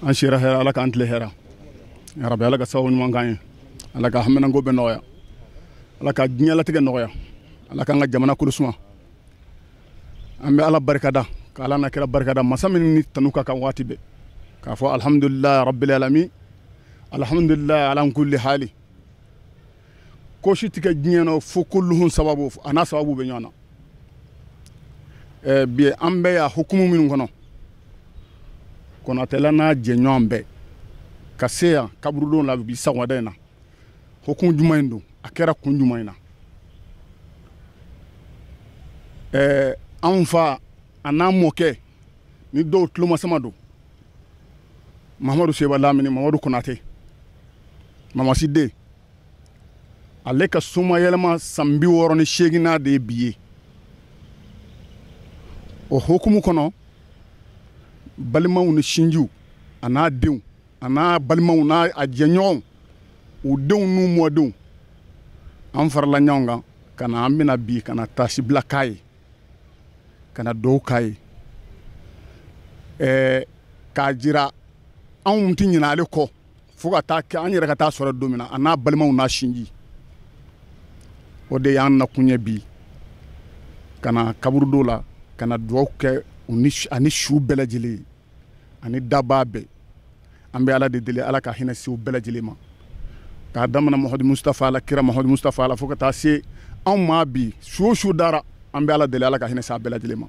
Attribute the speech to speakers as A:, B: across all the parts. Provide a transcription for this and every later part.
A: An sira hɛrɛ, Ala k'an tile hɛrɛ. Ya Rabbi, Ala ka sababu ɲuman k'an ye, Ala ka haminanko bɛɛ nɔgɔya, Ala ka diɲɛlatigɛ nɔgɔya, Ala k'an ka jamana kolo suma. An bɛ Ala barikada, ka Ala n'a kira barikada, masa min ni tanu ka kan waati bɛɛ, k'a fɔ alhamdulilayi rabbil alamin, alhamdulilayi ala kulli hali. Ko si tɛ kɛ diɲɛ nɔ fo ko luhun sababu a n'a sababu bɛ ɲɔgɔn na. Bi an bɛ yan hukumu minnu kɔnɔ, Konatɛla n'a jɛɲɔgɔn bɛɛ ka se yan kaburudon la bi sɔgɔmada in na, hukumu jumɛn in don, a kɛra kun jumɛn in na? Anw fa a n'an mɔkɛ ni dɔw tulomasama don, Mahamadu Seba Lamini, Mamadu Konate, Mamasi den, ale ka somayɛlɛma san 68nan de ye bi ye. O hukumu kɔnɔ, balimaw ni sinjiw a n'a denw a n'a balimaw n'a a jɛɲɔgɔnw, u denw n'u mɔdenw, an farala ɲɔgɔn kan ka na, an bɛna bi ka na taasibila k'a ye, ka na duwawu k'a ye, k'a jira anw tɛ ɲinɛ ale kɔ fo ka taa kɛ an yɛrɛ ka taa sɔrɔ don min na, a n'a balimaw n'a sinji. O de y'an nakun ye bi, ka na kaburudo la, ka na duwawu kɛ u ni ani su bɛɛ lajɛlen ye, ani dabaa bɛɛ. An bɛ Ala de deli, Ala ka hinɛ se u bɛɛ lajɛlen ma, k'a damina Mahamadu Mustafa la, kira Mahamadu Mustafa la, fo ka taa se anw ma bi. Su o su dara, an bɛ Ala deli, Ala ka hinɛ se a bɛɛ lajɛlen ma,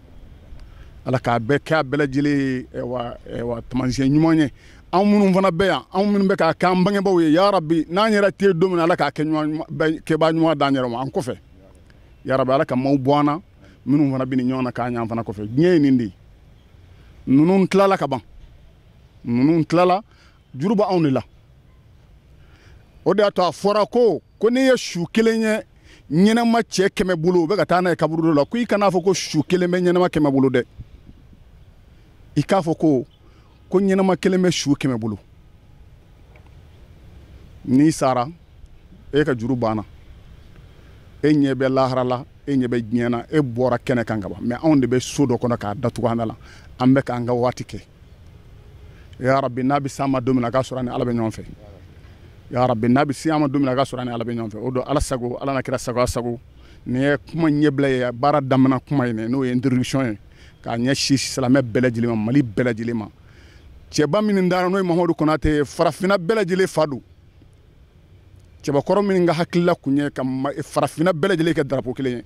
A: Ala k'a bɛɛ kɛ a bɛɛ lajɛlen ye wa taamasiyɛn ɲuman ye. Anw minnu fana bɛ yan, anw minnu bɛ k'a kɛ an bangebaaw ye, ya Rabi, n'an yɛrɛ tɛ don min na, Ala k'a kɛ ɲuman kɛbaa ɲuman d'an yɛrɛ ma an kɔfɛ. Ya Rabi, Ala ka maaw bɔ an na minnu fana bɛ nin ɲɔgɔn na k'a ɲɛ an fana kɔfɛ. Diɲɛ ye nin de ye, ninnu tilala ka ban, ninnu tilala, juru bɛ anw de la. O de y'a to a fɔra ko n'i ye su kelen ye ɲɛnama cɛ 100 bolo, u bɛ ka taa n'a ye kaburudo la, ko i kan'a fɔ ko su kelen bɛ ɲɛnama 100 bolo dɛ, i k'a fɔ ko ɲɛnama kelen bɛ su 100 bolo. N'i sara, e ka juru banna, e ɲɛ bɛ lahara la, e ɲɛ bɛ diɲɛ na, e bɔra kɛnɛ kan ka ban. Mɛ anw de bɛ so dɔ kɔnɔ k'a datugu an da la, an bɛ k'an ka waati kɛ. Ya Rabbi, n'a bɛ s'an ma don min na, a k'a sɔrɔ ani Ala bɛ ɲɔgɔn fɛ. Ya Rabbi, n'a bɛ se an ma don min na, a k'a sɔrɔ ani Ala bɛ ɲɔgɔn fɛ. O don Ala sago, Ala n'a kira sago, a sago. Nin ye kuma ɲɛbila ye, baara daminɛ kuma ye, n'o ye introduction ye, k'a ɲɛsin silamɛ bɛɛ lajɛlen ma, Mali bɛɛ lajɛlen ma. Cɛba min dara, n'o ye Mahamadu Konate ye, farafinna bɛɛ lajɛlen fa don. Cɛbakɔrɔ min ka hakilila kun ye ka farafinna bɛɛ lajɛlen kɛ drapeau kelen ye,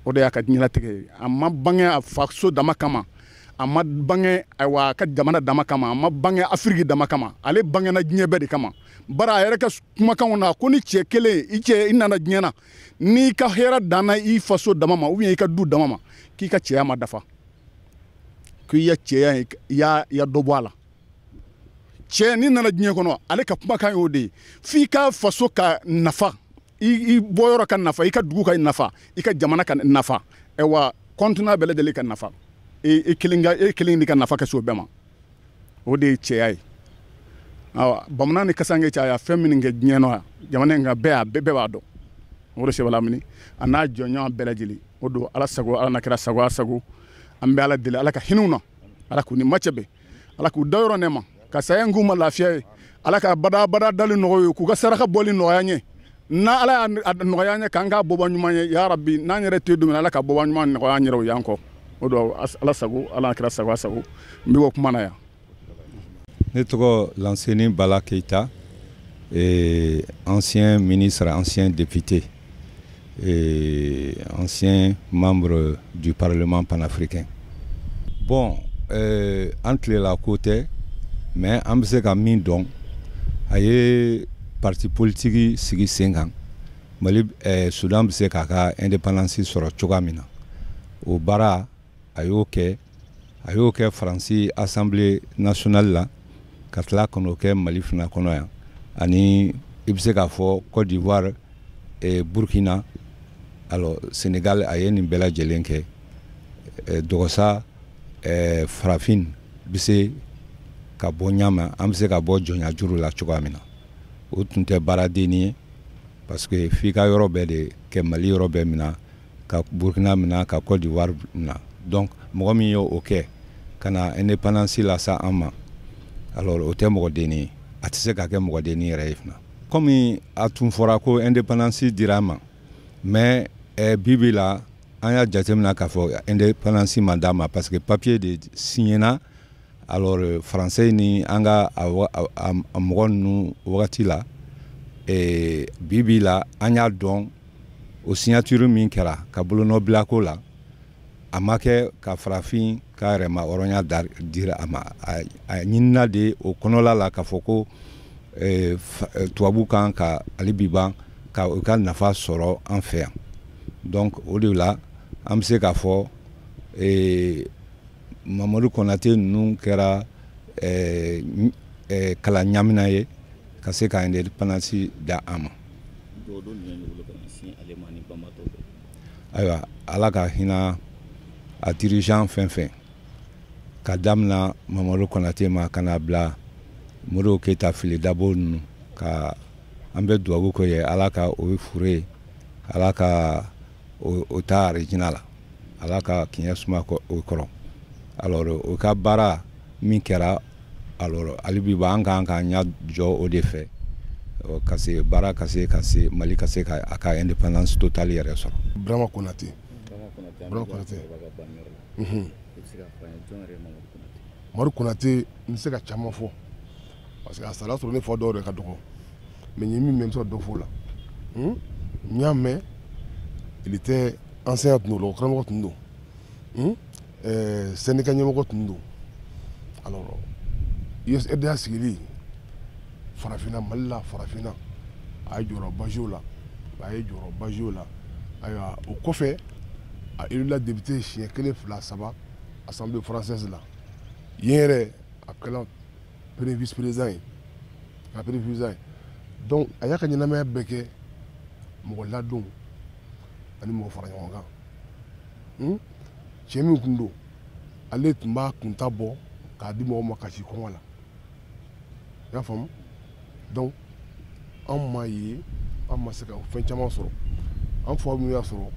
A: o de y'a ka diɲɛlatigɛ ye. A ma bange a faso dama kama, a ma bange ayiwa a ka jamana dama kama, a ma bange Afiriki dama kama, ale bangena diɲɛ bɛɛ de kama. Bari a yɛrɛ ka kumakanw na, ko ni cɛ kelen i cɛ i nana diɲɛ na, n'i ka hɛrɛ danna i faso dama ma ou bien i ka du dama ma, k'i ka cɛya ma dafa, k'i ya cɛya i ya dɔ bɔ a la. Cɛ n'i nana diɲɛ kɔnɔ, ale ka kumakan y'o de ye, f'i ka faso ka nafa, i bɔyɔrɔ ka nafa, i ka dugu ka nafa, i ka jamana ka nafa, ayiwa continent bɛɛ lajɛlen ka nafa, e kelen ka e kelen de ka nafa ka se o bɛɛ ma. O de ye cɛya ye. Awa, bamanan ni kasange cɛ, a y'a fɛn minnu kɛ diɲɛ nɔ yan, jamana in kan, bɛɛ bɛɛ b'a dɔn. O de Seba Lamini a n'a jɔɲɔgɔn bɛɛ lajɛlen. O don Ala sago, Ala n'a kira sago, a sago. An bɛ Ala deli, Ala ka hinɛ u na, Ala k'u ni macɛ bɛn, Ala k'u dayɔrɔ nɛɛma, ka saya in k'u ma lafiya ye, Ala ka badabada dali nɔgɔya ye, k'u ka saraka bɔli nɔgɔya n ye. N'a Ala y'a nɔgɔya n ye, k'an k'a bɔba ɲuman ye, ya Rabbi, n'an yɛrɛ tɛ don min na, Ala ka bɔba ɲuman nɔgɔya an yɛrɛ o y'an kɔ. O don Ala sago, Ala n'a kira sago, a sago. N bɛ bɔ kuma na yan.
B: Ne tɔgɔ Lanseni Bala Keita, et ancien ministre, ancien député et ancien membre du Parlement panafricain. Bon, an tilela ko tɛ, mais an bɛ se ka min dɔn, a ye parti politique sigi sen kan Mali, Soudan bɛ se k'a ka indépendance sɔrɔ cogoya min na, o baara a y'o kɛ, a y'o kɛ Faransi Assemblée nationale la, ka tila ka n'o kɛ Mali fana kɔnɔ yan, ani i bɛ se k'a fɔ Côte d'Ivoire, Burkina, alors Sénégal, a ye nin bɛɛ lajɛlen kɛ. Dɔgɔsa farafin bɛ se ka bɔ ɲama, an bɛ se ka bɔ jɔnya juru la cogoya min na. O tun tɛ baaradenni ye, parce que f'i ka yɔrɔ bɛɛ de kɛ, Mali yɔrɔ bɛɛ minɛ, ka Burkina minɛ, ka Côte d'Ivoire minɛ. Donc mɔgɔ min y'o kɛ ka na indépendance lase an ma, Alors o tɛ mɔgɔ denni ye, a tɛ se ka kɛ mɔgɔ denni yɛrɛ ye fana. Komi a tun fɔra ko indépendance dira a ma, mais bi bi la an y'a jateminɛ k'a fɔ indépendance ma d'a ma, parce que papier de signéna. Alors français ni an ka a mɔgɔ ninnu wagati la, bi bi la an y'a dɔn o signature min kɛra ka bolonɔ ko la, a ma kɛ ka farafin ka yɛrɛma hɔrɔnya dira a ma. A ɲinina de o kɔnɔla la k'a fɔ ko tubabu kan ka hali bi ban ka u ka nafa sɔrɔ an fɛ yan. Donc o de la an bɛ se k'a fɔ Mamadu Konate ninnu kɛra kalan ɲamina ye ka se ka indépendance da an ma. Ayiwa, Ala ka hinɛ a dirigeant fɛn fɛn, ka damina Mamadu Konate ma ka na bila Modibo Keyita, Fili Dabo ninnu, ka an bɛ dugawu k'o ye, Ala ka o fure, Ala ka o ta arijina la, Ala ka kiɲɛ suma o kɔrɔ. Alors o ka baara min kɛra, alors hali bi an kan k'an ɲɛ jɔ o de fɛ ka se baara ka se Mali ka se ka a ka indépendance totale yɛrɛ sɔrɔ.
C: Burama Konate, Burama Konate. Mamadu Konate, n bɛ se ka caman fɔ, parce que a sara sɔrɔ ne fa dɔw yɛrɛ ka dɔgɔ, mais n ye min mɛn, n bɛ se ka dɔ fɔ o la. N y'a mɛn, il était enseignant tun don, karamɔgɔ tun don, syndicat ɲɛmɔgɔ tun don. Alors USRDA sigili farafinna, Mali la, farafinna, a ye jɔyɔrɔba joué o la, a ye jɔyɔrɔba joué o la. Ayiwa, o kɔfɛ a élula député siɲɛ kelen, fila, saba Assemblée française la. Yen yɛrɛ a kɛla premier vice président ye, ka premier vice président ye. Donc a y'a ka ɲɛnamaya bɛɛ kɛ mɔgɔ ladon ani mɔgɔ fara ɲɔgɔn kan. Cɛ min kun don, ale tun b'a kunta bɔ k'a di mɔgɔw ma ka si kɔngɔ la, i y'a faamu. Donc anw m'a ye, an ma se ka fɛn caman sɔrɔ. An fa minnu y'a sɔrɔ,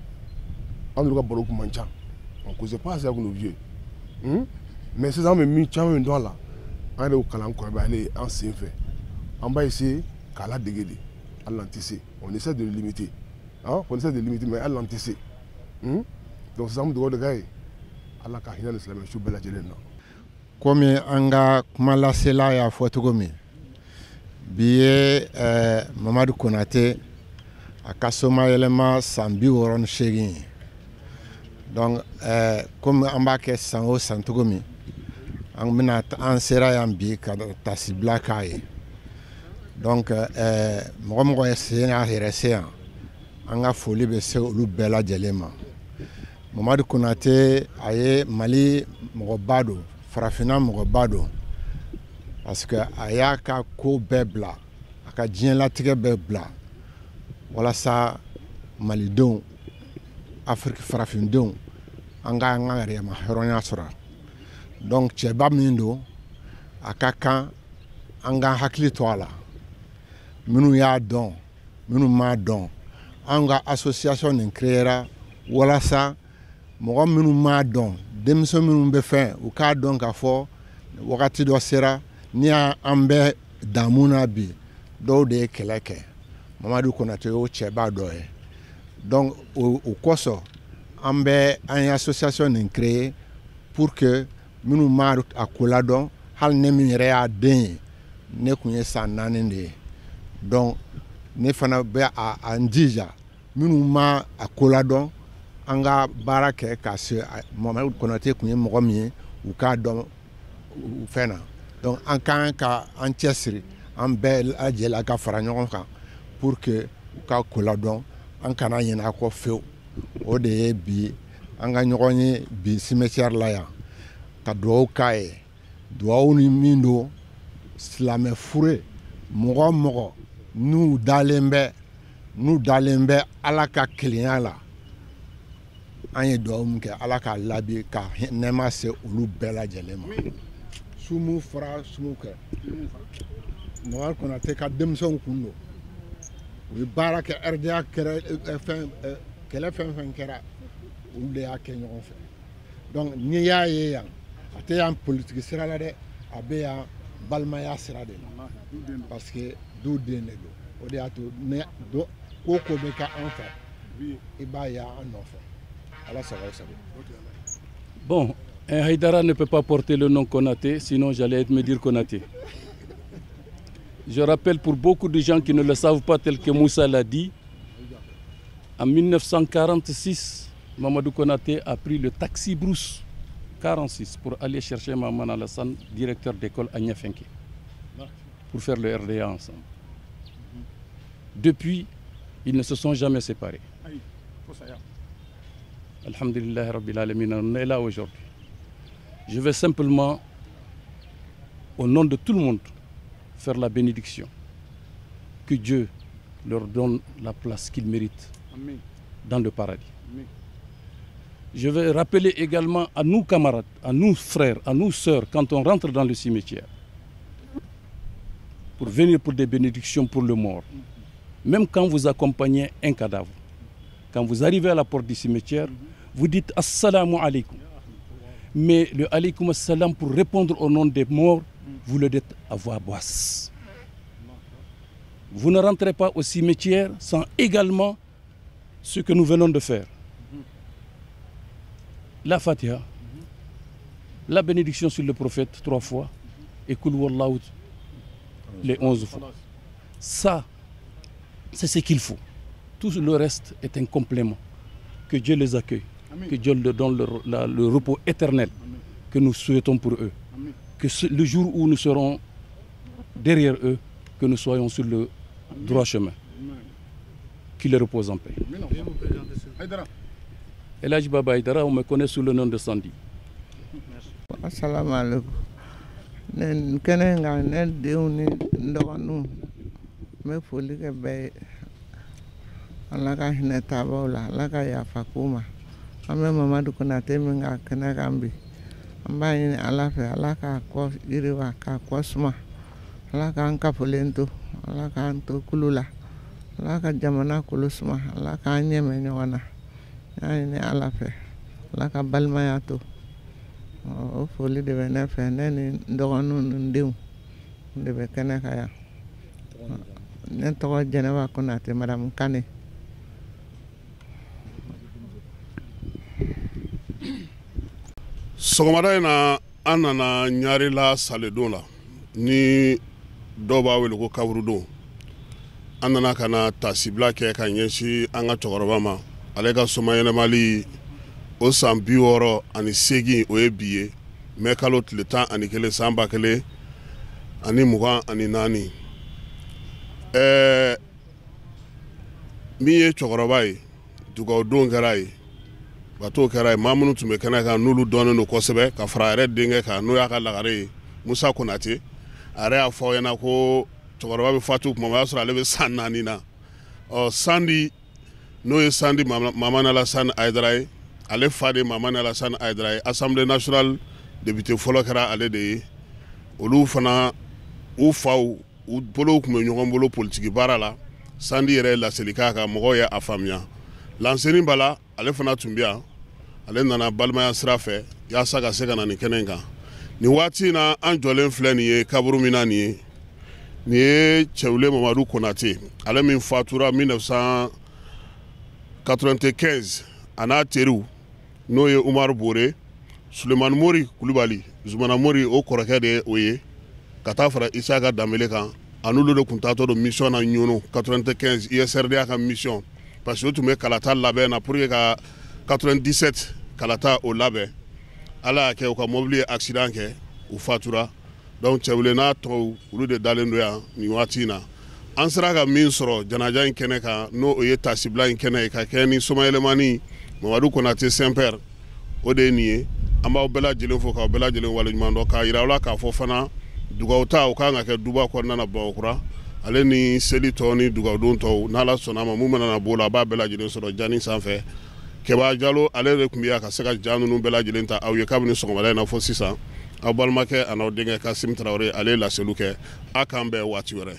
C: an n'olu ka baro kun man ca, on causait pas assez avec nos vieux. Mais sisan an bɛ min caman min dɔn a la, an yɛrɛ y'o kalan kɔrɔbayalen an sen fɛ. An b'a essayer k'a ladege de, hali n'an tɛ se. On essaie de le limiter, hein, on essaie de le limiter, mais hali n'an tɛ se. Donc sisan an bɛ dugawu de k'a ye, Ala ka hinɛ ni silamɛ su bɛɛ lajɛlen na.
D: Komi an ka kumalasela y'a fɔ cogo min, bi ye Mamadu Konate a ka somayɛlɛma san 68 ye. Donc komi an b'a kɛ san o san cogo min, an bɛna an sera yan bi ka tasibila k'a ye. Donc mɔgɔ mɔgɔ ye sen y'a yɛrɛ se yan, an ka foli bɛ se olu bɛɛ lajɛlen ma. Mamadu Konate, a ye Mali mɔgɔba don, farafinna mɔgɔba don, parce que a y'a ka ko bɛɛ bila, a ka diɲɛlatigɛ bɛɛ bila walasa malidenw, Afiriki farafindenw, an ka an ka yɛrɛma hɔrɔnya sɔrɔ. Donc cɛba min don, a ka kan an k'an hakili to a la, minnu y'a dɔn, minnu m'a dɔn. An ka association nin créera walasa mɔgɔ minnu m'a dɔn, denmisɛn minnu bɛ fɛn, u k'a dɔn k'a fɔ wagati dɔ sera ni an bɛ damu na bi, dɔw de ye kɛlɛ kɛ. Mamadu Konate y'o cɛba dɔ ye. Donc o kosɔn an bɛ an ye association nin créer pour que minnu m'a a ko ladɔn, hali ne min yɛrɛ y'a den ye, ne kun ye san 4 de ye, donc ne fana bɛ a n jija, minnu ma a ko ladɔn, an ka baara kɛ ka se Mamadu Konate kun ye mɔgɔ min ye, u k'a dɔn u fɛn na. Donc an kan ka an cɛsiri, an bɛɛ lajɛlen ka fara ɲɔgɔn kan pour que u ka ko ladɔn, an kana ɲinɛ a kɔ fewu. O de ye bi an ka ɲɔgɔn ye bi cimetière la yan ka dugawu k'a ye. Dugawu ni min don, silamɛ fure mɔgɔ o mɔgɔ n'u dalen bɛ Ala ka kelenya la, an ye dugawu min kɛ, Ala k'a labi ka nɛɛma se olu bɛɛ lajɛlen ma. Sumu fara sumu kɛ, Mamadu Konate ka denmisɛnw kun don, u ye baara kɛ RDA kɛrɛ fɛn, kɛlɛ fɛn fɛn kɛra, olu de y'a kɛ ɲɔgɔn fɛ. Donc n'i y'a ye yan, a tɛ yan politiki sira la dɛ, a bɛ yan. Balimaya sira de la, parce que du den de don. O de y'a to ne ko ko bɛ kɛ an fɛ, i b'a ye an nɔfɛ. Ala sago aw sago.
E: Bon, un Haïdara ne peut pas porter le nom Konaté, sinon j'allais me dire Konaté. Je rappelle pour beaucoup de gens qui ne le savent pas, tel que Moussa l'a dit, en 1946, Mamadou Konaté a pris le taxi Brousse 46 pour aller chercher Maman Alassane, directeur d'école à Niafenké, pour faire le RDA ensemble. Depuis, ils ne se sont jamais séparés. Alhamdulillah Rabbil Alamin, on est là aujourd'hui. Je vais simplement, au nom de tout le monde, faire la bénédiction. Que Dieu leur donne la place qu'ils méritent dans le paradis. Amen. Je vais rappeler également à nous camarades, à nous frères, à nous sœurs, quand on rentre dans le cimetière, pour venir pour des bénédictions pour le mort. Même quand vous accompagnez un cadavre, quand vous arrivez à la porte du cimetière, vous dites Assalamu alaikum. Mais le alaykoum assalam, pour répondre au nom des morts, vous le dites à voix basse. Vous ne rentrez pas au cimetière sans également ce que nous venons de faire. La Fatiha, la bénédiction sur le prophète 3 fois, et Kul Wallahu les 11 fois. Ça, c'est ce qu'il faut. Tout le reste est un complément. Que Dieu les accueille. Amen. Que Dieu leur donne le repos éternel. Amen. Que nous souhaitons pour eux. Amen. Que le jour où nous serons derrière eux, que nous soyons sur le droit chemin. Qu'ils les reposent en paix. El Hadj Baba Haïdara, on me connaît sous le nom de Sandy.
F: Assalamu alaikum. Ne kɛnɛ kan ne denw ni n dɔgɔninw n bɛ foli kɛ bɛɛ ye. Ala ka hinɛ taabaw la, Ala ka yafa k'u ma. An bɛ Mamadu Konate min ka kɛnɛ kan bi, an b'a ɲini Ala fɛ, Ala k'a kɔ yiriwa, k'a kɔ suma. Ala k'an kafolen to, Ala k'an to kulu la, Ala ka jamana kolo suma, Ala k'an ɲɛmɛ ɲɔgɔn na. N y'a ɲini Ala fɛ, Ala ka balimaya to. O foli de bɛ ne fɛ, ne ni n dɔgɔninw ni n denw de bɛ kɛnɛ kan yan. Ne tɔgɔ Jɛnɛba Konate, madame Kane.
G: Sɔgɔmada in na an nana Ɲarela saledon la, ni dɔw b'a wele ko kaburudon. An nana ka na tasibila kɛ ka ɲɛsin an ka cɛkɔrɔba ma. Ale ka somayɛlɛmali o san 68 o ye bi ye, mɛ kalo tile 11 san 2024. Min ye cɛkɔrɔba ye, dugawudon kɛra ye, bato kɛra ye. Maa minnu tun bɛ kɛnɛ kan n'olu dɔnnen don kosɛbɛ ka fara a yɛrɛ denkɛ kan, n'o y'a ka lagare ye, Musa Konate. A yɛrɛ y'a fɔ aw ɲɛna ko cɛkɔrɔba bɛ fatu tuma min, o y'a sɔrɔ ale bɛ san 4 na. Ɔ Sandi, n'o ye Sandi Mamani Alassane Haïdara ye, ale fa de Mamani Alassane Haïdara ye, Assemblée nationale député fɔlɔ kɛra ale de ye. Olu fana u faw u bolow tun bɛ ɲɔgɔn bolo politiki baara la. Sandi yɛrɛ ye laseli k'a kan, mɔgɔw ye a faamuya. Lanseni Bala, ale fana tun bɛ yan, ale nana balimaya sira fɛ yaasa ka se ka na nin kɛnɛ in kan. Nin waati in na, an jɔlen filɛ nin ye kaburu min na nin ye, nin ye Cɛwule Mamadu Konate, ale min fatura 1995, a n'a teriw, n'o ye Umaru Bore, Sulemani Mori Kulubali, Zumana Mori o kɔrɔkɛ de ye o ye, ka taa fara Isaka Danbele kan. A n'olu de tun taatɔ don mission na Ɲɔnɔ 95 ISRDA ka mission, parce que o tun bɛ kalata labɛn na pour que ka 97 kalata o labɛn. Ala y'a kɛ u ka mobili ye accident kɛ, u fatura. Donc Cɛwule n'a tɔw, olu de dalen don yan nin waati in na. An sera ka min sɔrɔ janaja in kɛnɛ kan, n'o ye tasibila in kɛnɛ ye, ka kɛ ni somayɛlɛmani Mamadu Konate Saint-Père, o de ye nin ye. An b'aw bɛɛ lajɛlen fo k'aw bɛɛ lajɛlen waleɲuman dɔn, k'a yira aw la k'a fɔ fana dugawu ta o kan ka kɛ duba kɔnɔna na Bamakɔkura, ale ni seli tɔw ni dugawudon tɔw, n'Ala sɔnna a ma mun mana na b'o la, a b'a bɛɛ lajɛlen sɔrɔ jani sanfɛ. Kɛba Jalo, ale de tun bɛ yan ka se ka ja ninnu bɛɛ lajɛlen ta aw ye kabini sɔgɔmada in na fo sisan. Aw balimakɛ an'aw denkɛ Kasim Tarawele, ale ye laseliw kɛ. A k'an bɛn waati wɛrɛ.